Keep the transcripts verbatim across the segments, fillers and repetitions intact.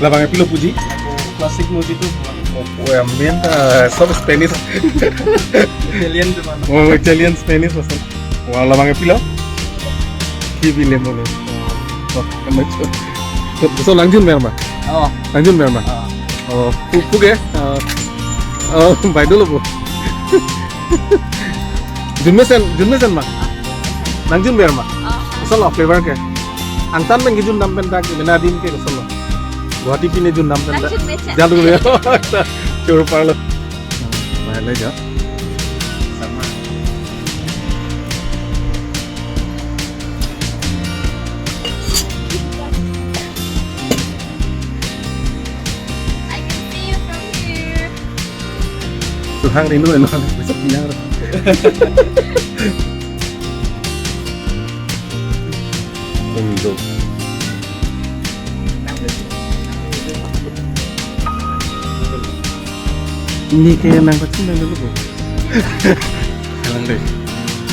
Labang pilo puji? Classic mojito. Oh, ambience, ah, sob Spanish. Italian tu mana? Oh, Italian, Spanish lason. Wah, labang pilo? Kiwi lemon. Oh, kan macam. So, so nangjun mer ma? Oh. Nangjun mer ma? Oh. Oh, pu, pu ke? Oh. Oh, bai dolo pu. Jun mesen, jun mesen ma? Nangjun mer ma? Oh. Kosonlo flavor ke? Angtan pen kejun dam pen dak, mena adim ke kosonlo? Guwahati pine jun dam pen dak. Nangjun mesen. Jalu ya. Chur parlo. Mai le ja. Sama. I can see you from here. Suhang rindu eno bisa punya. Rindu. Ini kayak nang kecil nang dulu, Bu. Nang deh.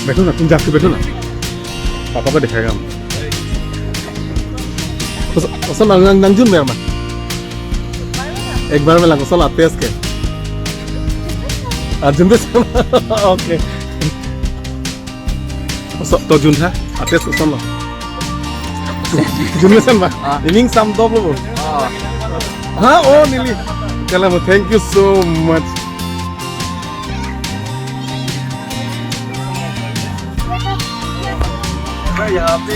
Betul lah, tunjak ke betul lah. Papa ko dikhai kamu. Kos-, kosonlo nang, nangjun mer ma? Ek bar lang, kosonlo taste ke? Ah, jun mesen. Okay. Koson, to jun tha, taste kosonlo? Jun mesen ma? Ah. Ining sam doplo bo. Ah. Ha, oh, neli. Kalau, thank you so much. Sir, यहाँ पे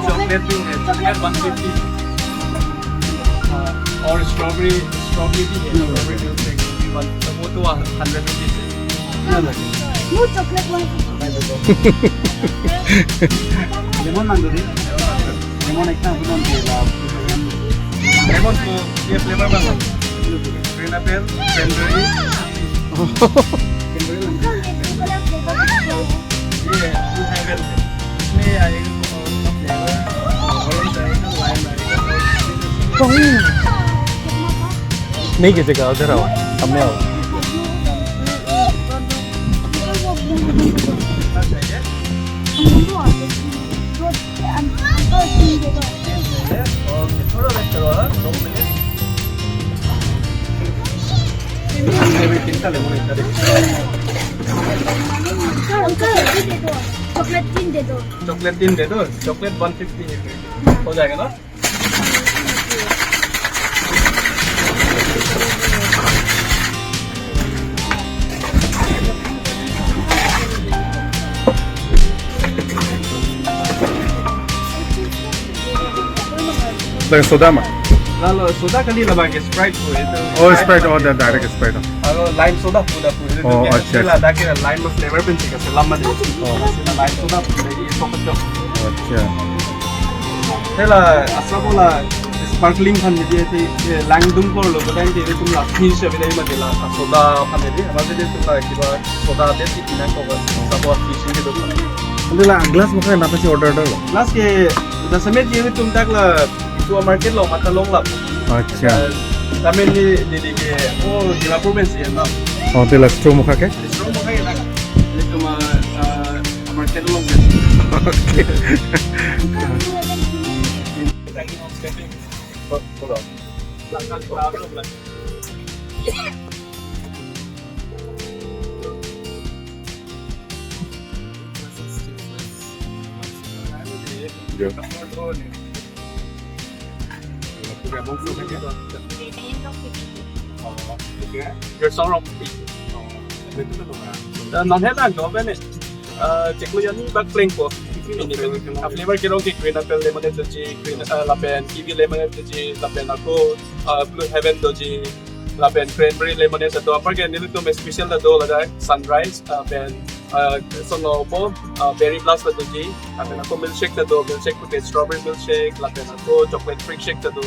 चॉकलेट भी है, chocolate one fifty. हाँ, और strawberry, strawberry भी है, strawberry milkshake भी वन, वो तो हंड्रेड रुपीज है। No, no, no, chocolate one fifty. Lemon nang duri. Lemon ekta, lemon di la. Lemon ko, ये फ्लेवर बना। Green apple, cranberry। ये, ये है, इसमें आएगा, फ्लेवर, ऑरेंज आएगा, लाइम आएगा। नहीं, किसी का उधर आओ, सामने आओ। अंकल, ये दे दो। चॉकलेट तीन दे दो। चॉकलेट तीन दे दो, चॉकलेट वन फिफ्टी है। हो जाएगा ना? Lapen soda ma? Lalo, soda kali, labang ke Sprite pu itu. Oh, Sprite, oh, da-, direct Sprite. Aro lime soda pu da pu itu. Oh, acha, acha. Ladak ke lime flavor pen chika selam mane. Oh. Lime soda pu lagi itu kecil. Acha. Te la, asap la sparkling aphan medi te, eh, langdun korlo, badan te tum la fish abidai mati la, soda aphan medi, amat te tum la kiba soda te si pinang ko ba, asap la fish ke do. Ante la glass mukha napa si order do? Glass ke, jasemet ye tum dak la, itu market lo, mata long la. Acha. Eh, tamen ni, ni, ni ke, oh, Dimapur pen si na. Oh, te la straw mukha ke? Straw mukha ke na. Itu ma, eh, Market along. Okay. Yeah. Your song wrong. Uh, non head lang, no, ben eh. Uh, chiklo yani bak pleng po. Ini, uh, flavor kerong ke green apple lemonade doji, green, uh, lapen kiwi lemonade doji, lapen ako, uh, blue heaven doji, lapen cranberry lemonade do. Apar ke nelitum special do ladak sunrise, uh, pen, uh, sono po, uh, berry blast doji, lapen ako milkshake do, milkshake pute strawberry milkshake, lapen ako chocolate freak shake do.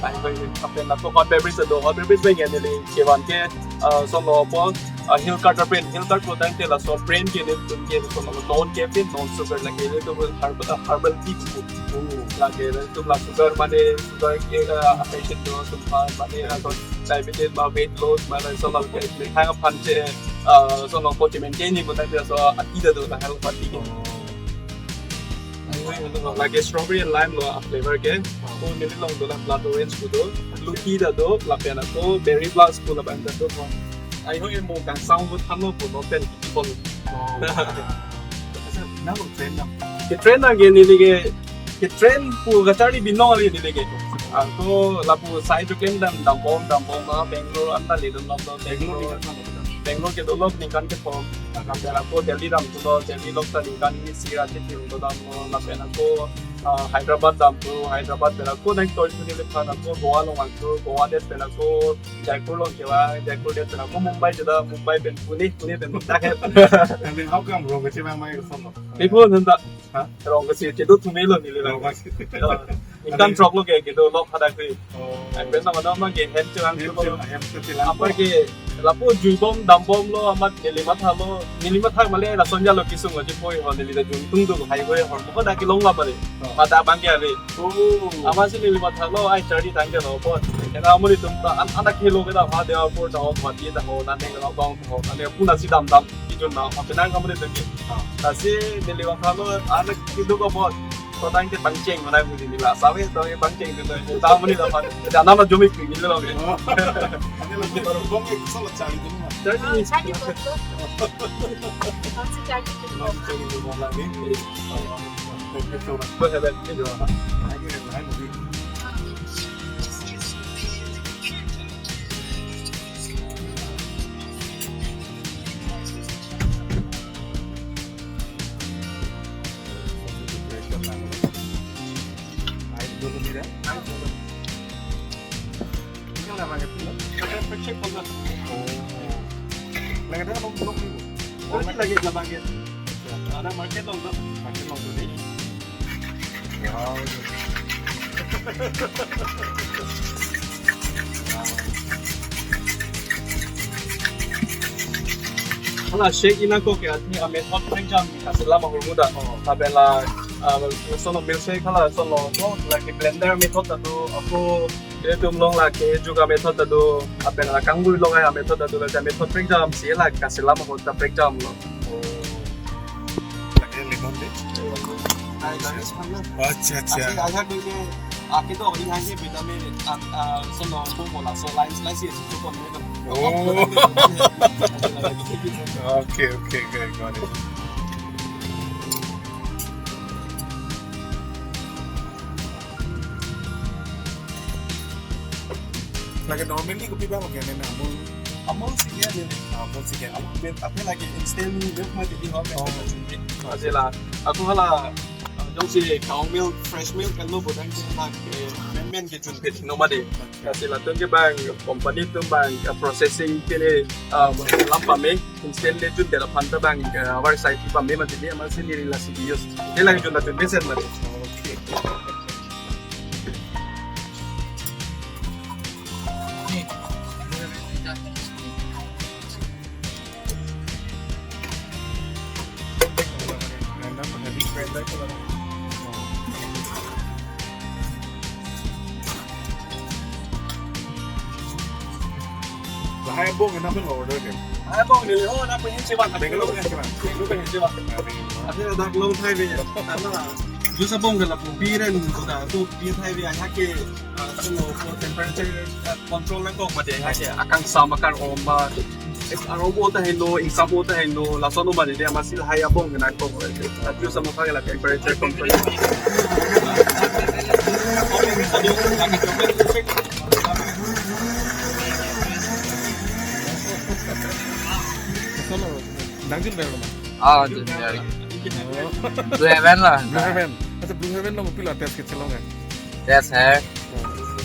Ai, ai, lapen ako hot beverage do, hot beverage pen neli kevan ke, uh, sono po, uh, Hill Card brand, Hill Card product ke laso brand ke nelitum ke sono non caffeine, non sugar lake nelitum herbal, uh, herbal tea pu. Oh. Lake nelitum la sugar mane, sugar ke, uh, patient do, tum pa, mane, uh, so diabetes ma weight loss, mane, so la ke, hang aphan che, uh, sono po che maintain ni pu ta so ati do la health party ke. Oh. Lake strawberry and lime lo a flavor ke. Oh. Ko neli long do la blood orange pu do. Luti ta do, lapen ako Berry Blast pu labang ta do. Ai ho emo kangsam pu thanlo pu non pen kipon. Oh. Nang train nang. Ke train nang ke neli ke, ke train pu kacharli binong kali neli ke. Ako lapu sai tu klem dam, dambom, dambom ma Bangalore anta le dam lo Bangalore. Bangalore kedo lok ningkan kethom. Lapen ako Delhi damthulo, Delhi lok ta ningkan isi ra chethim do damlo, lapen ako, ah, Hyderabad damthu, Hyderabad pen ako nang toy thuni le phan ako Goa along vangthu, Goa det pen ako Jaipur along kevang, Jaipur det pen ako Mumbai jeda, Mumbai pen Pune, Pune pen tak he. And then how come rong kachevang mai kosonlo? Ipo nanta. Ha? Rong kesi kedo thumelo neli lang. Rong kesi. Ah, ningkan throk lo ke kedo lok hadak ke. Oh. Ai pen sama nama ke hem chelang hem tu lo. Chelang, hem chelang. Apa ke lapu juibom dambomlo amat neli mathalo, neli matha male lason jalo kesung aji poi ho neli ta jun tung tung hai hoi ho ko da kelong la pare. Oh. Pada bang ke ave. Oh. Amatsi neli mathalo ai charli tang ke lo pon. Ena amuri tum ta an anak helo ke da ha de apor ta ho mati ta ho na ne lo bang ho na ne puna si dam dam kijun na ha penang amuri tum ke. Ah. Lasi neli mathalo anak keduk apot. Kotang ke pangcheng mana pu neli la save to ke pangcheng to to ta muni la pan. Jana ma jomik pi neli lo ke. Oh. Ane lagi baru bong ke solo charli tu ma. Charli. Oh, charli tu. Masih charli tu. Masih charli tu lagi. Oh. Thank you so much. Boleh, boleh. Lagi lain lagi. Ini lah pakai tu. Oh. Lagi ada belum belum ni. Nanti lagi lah pakai. Ada market long tu. Market long tu ni. Wow. Hala shake ina ko ke atni a method phrang jam kaselam ahormu ta. Oh. Lapen la, ah, sono milkshake hala sono ko la ke blender method ta do ako ilitum along la ke juga method ta do lapen la kanggui along a method ta do la method phrang jam si la kaselam ahormu ta phrang jam lo. Oh. Lagi lemon deh. Hai, lagi sekarang. Acha, acha. Asli, asli ke, ah, kita orang yang hanya beda me, ah, ah, so no, so bola, so line, line sih, so pon me. Oh. Okay, okay, okay, got it. Lagi normally kopi ba makan na Amul? Amul sih ya ni. Amul sih ya. Amul, tapi lagi instant milk mati di home. Oh. Masih la. Ako hala, ah, jongsi cow milk, fresh milk kan lo bodang sih na, eh, men men ke chun ke chino mati. Kasi latum ke bang company atum bang, ah, processing ke ni, ah, lam pame, instant le chun dela phanta bang, ah, our side pame mati di, amatsi neli lasi use. Ke lagi chun latum besen mati. Okay. Lahai abong ke nangpin order ke? Lahai abong ni, oh, nangpin hin chevan. Bangalore hin chevan. Bangalore hin chevan. Aduh. Akhirnya dak long time ya. Karena jus abong ke lapu biren ko da tu biren hai ya hake, ah, semua temperature, ah, control lang ko mati hake akangsam akar-om ba. Arobo ta heno, ingsam ta heno, lason o mani dia masih lahai abong nangkok. Tapi sama kali la temperature control. Nang jun ber ma? Ah, jun ber. Oh. Blue Heaven la. Blue Heaven. Acha Blue Heaven lo pilo test kechelong eh. Test hai.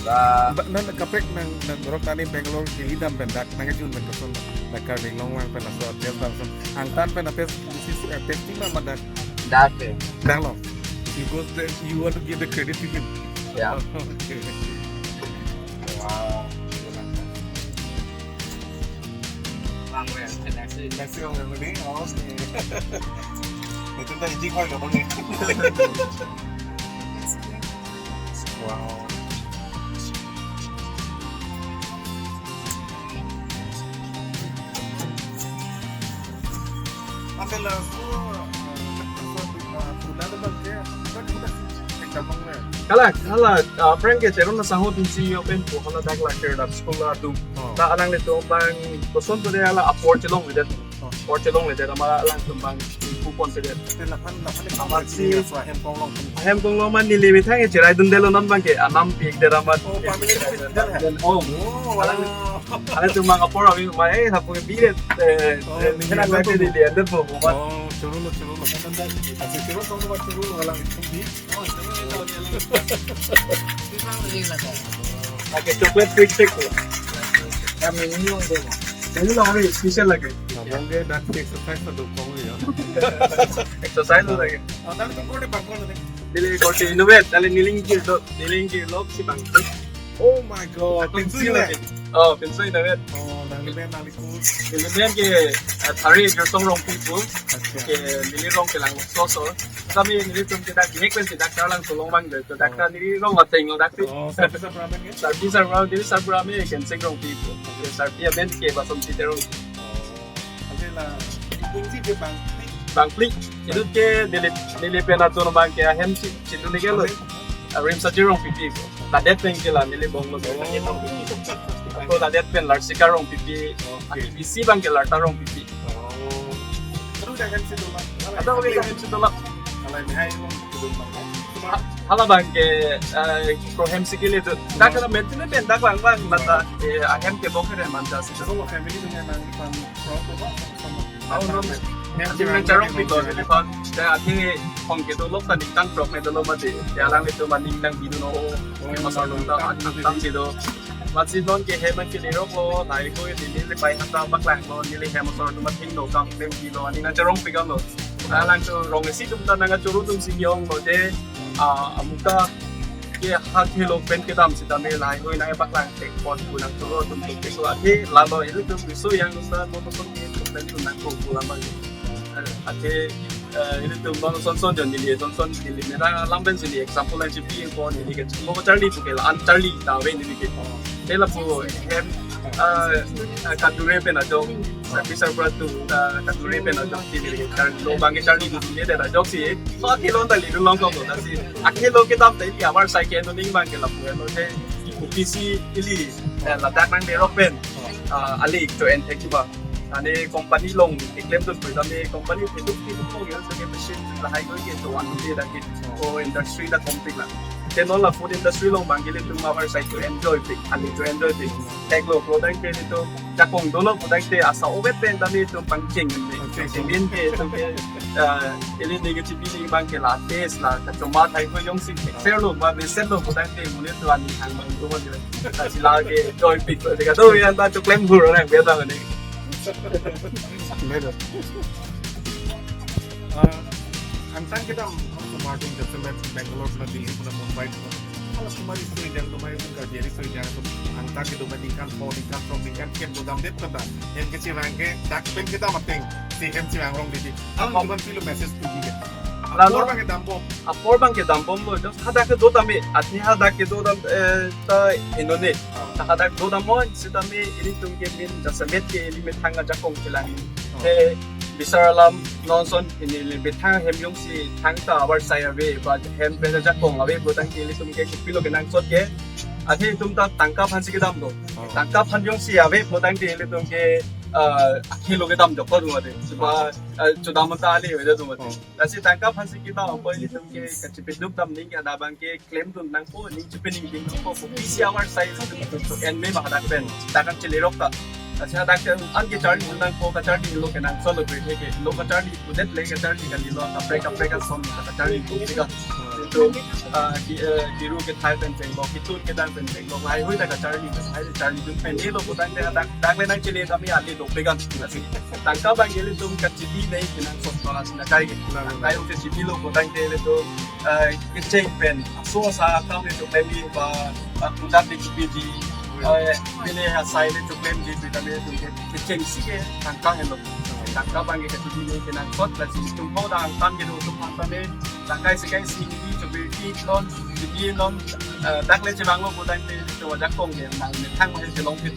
Ba- Ba- nan kaprek nang, nang borok tani Bangalore Delhi dam pen dak nang jun pen koson dak Karbi Anglong vang pen laso test dam son. Angtan pen test, this is, uh, testing ma ma dak. Dak eh. Dak lo. You go there, you want to give the credit to him. Yeah. Okay. Wow. Lang ko yan, next week. Next week ang memory. Oh, okay. Ito na, hindi ko alam, eh. Wow. Ante la su, ah, su, ah, pula de bangke, kan pula. Kalang, hala, ah, prank ke Teron asangho atumsi yo pen po hala dak la Kerdap school atum. Oh. Ta alanglitum abang koson to de hala apor chelongledet. Oh. Apor chelongledet amat alangtum abang pu ponpedet. Te laphan, laphan ni Amat kamar si si ya, so ahem konglong. Ahem konglong amat neli methang e cheraidundelo non abangke anam pikdet amat. Oh, family si dan ya? Oh. Oh, alang, wow. Alangtum abang apor avi ma eh hapu biret. Eh, Oh, eh, neli kena ada kape tuh. Neli ada po, po, po. Oh, choro lo, choro lo. Achi choro lo, choro lo, alanglitum di. Oke, chocolate cake cake. Kami ini yang demo. Ini lo hari special lagi. Abang ke dak exercise sa dokong ya. Exercise lo lagi. Oh, tapi tuh kode bangkol nih. Neli kode innovate, neli niling kilo, niling kilo si bang. Oh my God, Aku pinsi lagi. Oh, pinsi innovate. Oh, nang ben nang liku. Neli ben ke, eh, thari Gersong Rongpi pu. Acha. Ke neli rong kelang so so. Kami nelitum ke dak bihek pen ke dak Karlang Solong bang de, dak Oh. Neli rong ateng lo dak si. Oh, sarpi sarpura amen ke? Sarpi sarpura, neli sarpura amen Kensing Rongpi pu. Oke. Sarpi amen ke Basom Site Rongpi. Oh. Ante la, ini si ke bang. Bang Pli. Itu ke neli, neli pen atum abang ke ahem si, si tu ni ke lo. Amen. Arim Saji Rongpipi pu. Ladet pen ke la neli bong lo. Oh. Ako ladet pen Larsika Rongpipi. Oke. Aki bisi abang ke Larta Rongpipi. Oh. Terus jangan situ lah. Atau kami kan situ lah. Kalau ini hai lo, situ lah. Ha-, hala abang ke, eh, pro hem sikili tu. Dak kena maintain pen dak bang bang mata, eh, ahem ke bok ke manta si. So family dengan nang pan pro tu apa? Sama. Tahu non. Hem Aji si nang charong nang pi ko nang. Jadi pan. Saya akhirnya hong ke tu lok tadi tang prok ne tu lo mati. Ya alanglitum maning nang bidu no. Oh, Mas Arlong ta nang tang si tu. Masi non ke hem ke lirok lo, nai ko ini neli pai hata paklang lo, neli hem sor tu mating lo kam klem pi lo, ani nang charong pi kam lo. Alangtum rong isi atum ta nang choro atum si yong lo je, ah, amuka ke ha ke lo pen kedam sitame lahai hoi nang paklang tek pon pu nang choro atum tu ke so ate la lo ilitum bisu yang atum ta no to son ke pen tu nang ko pu lamang. Eh, ate, eh, ilitum bang son son jon neli, son son neli mera lam pen sini example lang si pi ko neli ke mo charli pu ke la an charli ta ve neli ke. Te lapu hem, eh, eh, kadure pen ajok, bisa pura tu, eh, kadure pen ajok si neli ke char lo bang ke charli tu neli ta ajok si. So akhilo ta lidun long kong ta si. Akhilo kedam ta ili amar sai ke no ning bang ke lapu lo te. P C ili, eh, ladak nang derok pen. Ah, ali to en thek ba. Ane company along keklem dun pu tame company piduk piduk along ya, so ke machine lahai ko ke to one day lagi. Oh, industry ta complete la. Te non la food industry along bang ke ilitum amar sai to enjoy pik, ali to enjoy pik. Thek lo, product ke ilitum jakong dolo, product ke asa ovet pen tame ilitum pangcheng ni. Pangcheng. Pangcheng ke ilitum ke, ah, ili negative ni bang ke la taste la, kachoma thai ko yong si, ser lo, ba besen lo, product ke mune tu ani hang bang tu mo. Kasi lagi joy pick ko, deka tu yang ta choklem bur orang biasa ni. Betul. Ah, angtan kita Martin Joseph Bangalore na Delhi na Mumbai na. Kalau kemari suri dan kemari pun kerja di suri dan angtan kita bandingkan, bandingkan, bandingkan, kem tu dam det kata. Yang kecil rangke, dak pen kita mating, si kem si rong di. Ang Apa? Cuman feel message tu dia. Lalu? Apa bang kita bom? Apor bang kedam bom lo, just hadak kedo tame, ati hadak kedo dam, eh, ta inone. Ah. Ta hadak do dam mo, sitame ilitum ke min jasemet ke ili methang ajakong kelang. Ah. Te bisar alam non son ini ili methang hem yong si thang ta abar sai ave, ba hem pen ajakong ave, bo tang ke ilitum ke kopilo kenangsot ke. Ati itum ta tangka aphan si kedam do. Ah. Tangka aphan yong si ave, bo tang ke ilitum ke, eh, akhilo kedam jokot mo de. Suba, eh, chodam ta ali ave do mo de. Ah. Lasi tangka aphan si kedam apot ilitum ke kachipiduk dam ning ke ada bang ke klem dun nangpo ning chipining ding nangpo ko P C amar sai ilitum to en me bang hadak pen. Takam chili rok ta. Lasi hadak ke an ke charli dun nangpo kacharli lo kenangsot lo bre ke lo kacharli pudet le kacharli kali lo kaprek kaprek kason kacharli tu tiga. Itu, ah, di, eh, diru kethai pen cheng lo, kitun kedang pen cheng lo, lahai hui ta kacharli, kacharli, charli dun pen lo putang te hadak, dak le nang chili kami ali dopik an. Lasi tangka bang ke ilitum kachili nei kenangsot pala sina kai ke. Nah, nah. Kai ke chili lo putang te ilitum, eh, kecheng pen. So sa kam ilitum pemi ba, ba kudat di kupi di, eh, pini ha sai ilitum pemi di, ilitum ke kecheng si ke tangka helo. Tangka bang ke kachili nei kenangsot, lasi itum ho da angtan ke do tum angtan ne, tangkai sekai si di, chobi di non, di non, eh, dak le chibang lo putang te, to jakong ke, nang ne thang mo chelong pit.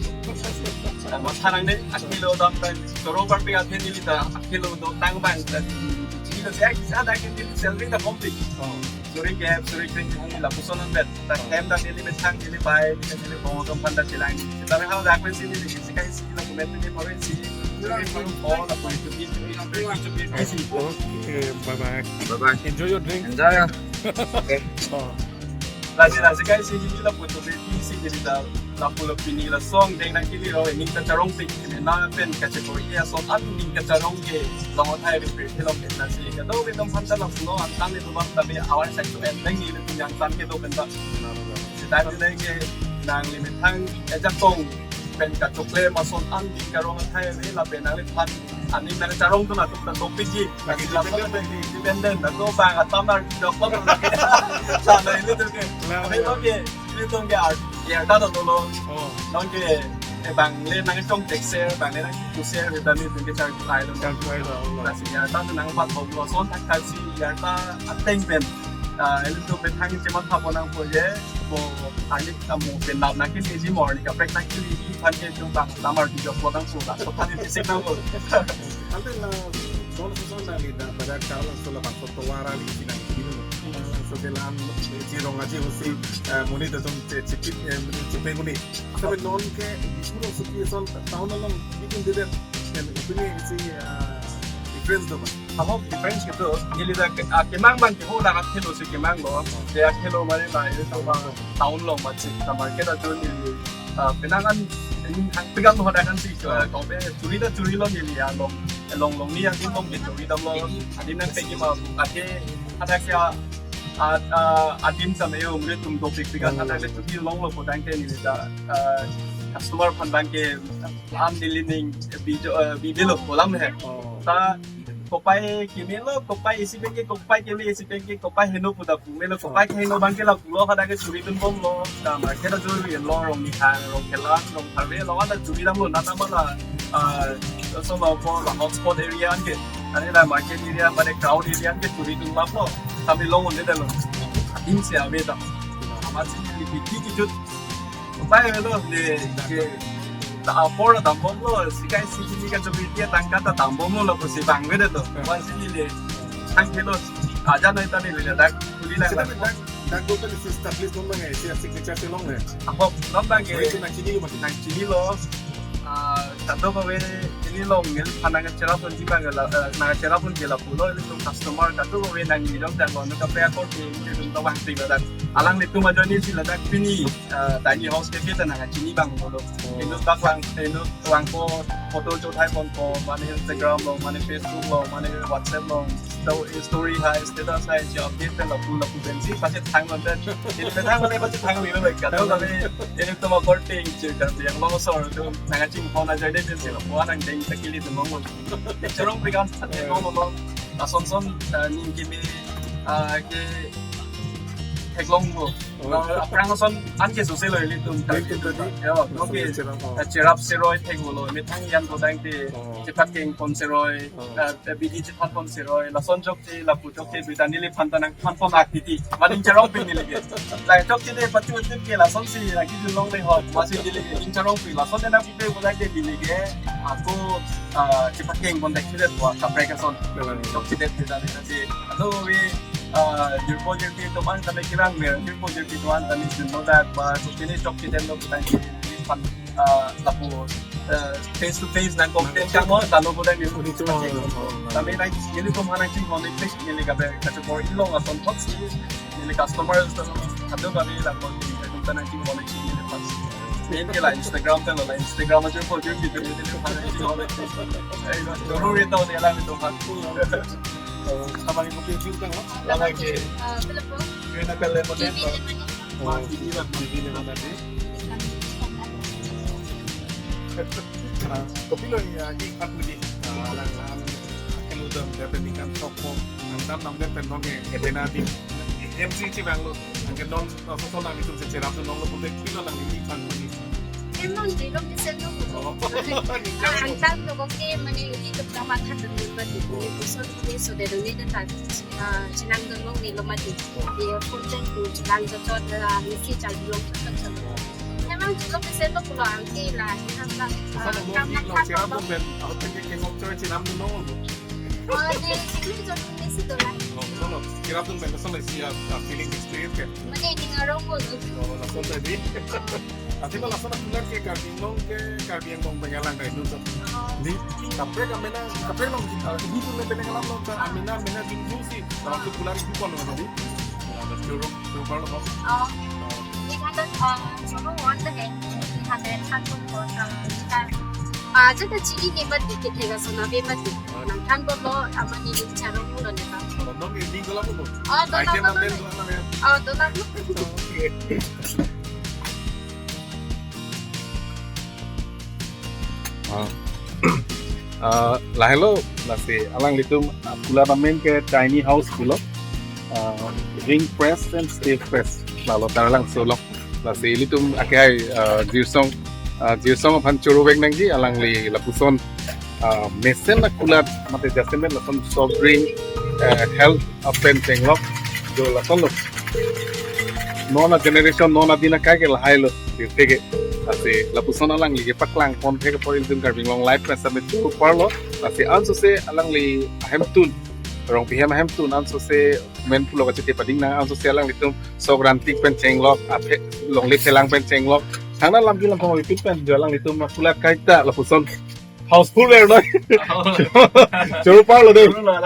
Mo thanang ne, akilo dam tan, toro par pe athe neli ta, akilo do tang bang, ta, neli ta, sa dak ke neli salary ta complete. Oh. suri kep, suri kring, neli lapuson anvet. Ta hem ta neli methang, neli bai, neli, neli bong atum aphan ta chelang. Sitame hau dak pensi neli sika isi lapu met neli pore isi. Suri kring bong lapu itu, itu, itu, itu, itu, itu. Okay, bye bye. Bye bye. Enjoy your drink. Enjoy. Okay. Oh. Lasi, lasi kai si neli lapu itu, itu, isi neli ta lapu lapu pini la song deng nangkili ro, ning kacharong pik, ini na pen kachepori ason an ning kacharong ke, long thai pen pen long ke lasi. Kadokave atum aphan ta lapulo, angtan ni tumam tame awar sa tu en deng ni tu yang tan ke do pen ta. Sita tu deng ke nangli methang ejakong pen kachokle ason an ning karong thai ve lapen nangliphan aning nangcharong tu na tu ta dopiji. Lagi lapu independent, independent, na tu bang atam na doktor na ke. Sana ini tu ke. Nah, ini ya. Tu ke, ini tu ke art. Ya, ta tu lo. Oh. Non ke, eh, bang le nangchong tek ser, bang le nangku ser, vitamin tu ke char ai lo. Char ai lo, lo. Lasi ya, ta tu nangbat hok lo, son thak thak si, ya ta ateng pen. Ah, ini tu pen hang chematha pon nangpo je, bo ani kamu pen nap nangkili ji mor ni kaprek nangkili ji aphan ke tu bang lamar di jok po nangpo, la so aphan ni sik nangpo. Ante la, soal soal na ni da, pada karang soal bang soal tovar ali si nangkili lo. Soal ke lam, si rong aji husi, eh, monit atum che, chipit, eh, chipe monit. Tapi non ke, di puro suki soal town along, bikin dede, kan, itu ni si, eh, difference tu, Pak. Ahok difference ke tu, neli ta ke, ah, kemang bang ke ho la akhelo si kemang lo. Dia akhelo mari la itu ma town lo ma si ta market ajo neli, ah, penang kan ini hang pegang ho dak kan si, ah, kau pe churi ta churi lo neli ya long, long long ni yang long ke churi dam lo. Adi nang pe ki ma ake ada kya, ah, ah, adim sa me yo mre tum dopik pegang ada le churi long lo ko dang ke neli ta, ah, customer aphan bang ke am neli ning video, eh, video lo kolam he. Oh. Ta kopai keme lo, kopai isi pen ke, kopai keme isi pen ke, kopai heno pu ta pu me lo, kopai heno bang ke lapu lo, kada ke churi dun bom lo, ta market ajo ri lo, rong ni hang, rong kelang, rong tharve, lo ada churi dam lo, nana mala, ah, so lo ko la hotspot area an ke, ani la market area, mane crowd area an ke churi dun lap lo, kami long unde lo, adim se ave ta, ama si ni biki kijut, Pai melo de ke ta apor dam bom lo, sikai si ni ka chobi dia tangka ta dam bom lo, ko si bang ve de to. Wan si ni le. Tang ke lo. Aja noi ta ni le dak kuli lang. Dak dak dak do ta si establish non bang, si signature si long le. Apo non bang ke. Oi, nang chini lo, nang chini lo. Ah, kadokave ini long nel phan nangcherap pon ji bang la, eh, nangcherap pon ji lapulo, ini tu customer kadokave nangni jong jang lo, nu kaprek akor ke, ini tu tawang ting la dak. Alanglitum ajoine si ladak pini, eh, tiny house ke kita nang chini bang lo. Oh. Inut bak lang, inut lang ko photo chothai pon ko, mane Instagram lo, mane Facebook lo, mane WhatsApp lo. So, story hai, status hai, si update pen lapu lapu pen si, pasi thang lo pen. Ini pen thang lo, pasi thang lo, lo, kata lo, ini tu ma korting, si kan yang lo sor tu, nang ching pon aja de pen si lo, puan nang deng sakili tu mong lo. Chorong pegan, ate lo lo lo. Ason son, eh, ning kimi, eh, ke theklong mo. Oh. Nah, aphrang ason an ke sose lo ilitum. Ilitum tadi. Yo, nah, oke. Cherap, oh. Eh, cherap seroi thek lo. Methang yan bodang te. Oh. Chepat keng pon seroi. Oh. Eh, bidi chepat pon seroi. Lason chokche, lapu chokche, bida neliphan ta nangphan pon ak titi. Maning chorong pin neli ke. Lai chokche de patu tip ke lason si lagi julong le ho. Masi neli ke ning chorong pin. Lason de nang pute bodang te neli ke. Ako, ah, chepat keng pon thek chile po kaprek ason. Betul. Chokche de bida neli si. Ado we, ah, jirpo jirpi atum an kami kirang mer, jirpo jirpi atum an kami jun lo dak ba, so kini chokche den lo kita ni pan, ah, lapu, eh, face to face nang kong ten kamo, talo bodang ni. Uni tu, oh, oh, oh. Kami nang, nelitum aphan nang ching mo ni face, neli kabe, kachepor ilong ason thot si, neli customer, ado kami lapu, nelitum aphan nang ching mo ni ching neli pan. Main ke la Instagram ta lo, la Instagram aja ko jun gitu, nelitum aphan nang ching mo ni. Eh, joro itu dia lah itu kan. Oh, sama ni kopi jus kan, oh? Lama ke. Ah, pala po. Kena kale mo T V din, oh. Lemonet. Ma, T V lang, T V lang tadi. Ah, kopi lo ya, di pat mo di. Ah, lang, lang. Akan udah dia pendidikan toko. Ang tam nam dia penong ya, ya penadi. M C C bang lo. Ang ke non, so, so, lang itu secerap tu nong lo, pun dia pilo lang ini pat mo di. Em non di lo di sen lo. Oh. Ah, ang tam lo ko ke mane ini tu tama khat tu ba di. So, so, so, de ni de ta. Ah, chenam dun long ni lo mati. Di content tu chelang chot chot, ah, misi chal long chot chot. Emang chulok ke sen lo pulo ang ke la, chenam la, ah, kam na khat lo. Cherap lo ben, ako ke ke ngok choi chenam dun long. Oh, di sikli chot ni si do la. Sono, kirap dun pen sono isi a, a feeling experience ke. Mane ning arong ko tu. Oh, lason tadi. Ati ma lason a cooler ke Karbi Anglong ke, Karbi Anglong pen alang kai dun so. Oh. Di, kaprek amena, kaprek long, ah, di tu le pen alam long ka, amena, amena dun dun si. Lalu tu cooler itu pon lo tadi. Ah, terus curug, curug lo. Oh. Di kata, ah, curug wan tu hai. Di kata yang satu pon, ah, kita. Ah, jadi ciri ni mati kita ga sana be mati. Nang than ko lo, ama ni ni charong lo ne ba. Kalau nong ini kalau apa? Oh, to Ai, na dia lo, to nanti na. Dua anak ya. Oh, to na lo. Oke. Ah. Ah, lahelo, lasi alanglitum, ah, cooler amen ke tiny house pulo. Ah, ring press and steel press. Lalo tarlang solo. Lasi ilitum akhai, ah, jirsong, ah, jirsong aphan choro vek nangji alangli lapuson, ah, mesen a cooler mate jasemet lason soft drink, eh, health apen chenglok do lason lo. Non a generation, non a din akai ke lahai lo, tirte ke. Lasi lapuson alangli kepaklang pon thek apor ilitum Karbi Anglong Live pen sami choro parlo. Lasi ansose alangli ahemtun, Rongpi hem ahemtun ansose men pulo kachete pading nang ansose alanglitum sok rantik pen chenglok, aphe, longle phelang pen chenglok. Thangna lamji lamthong ipin pen jo alanglitum a cooler kaita lapuson houseful er noi. Choro parlo de.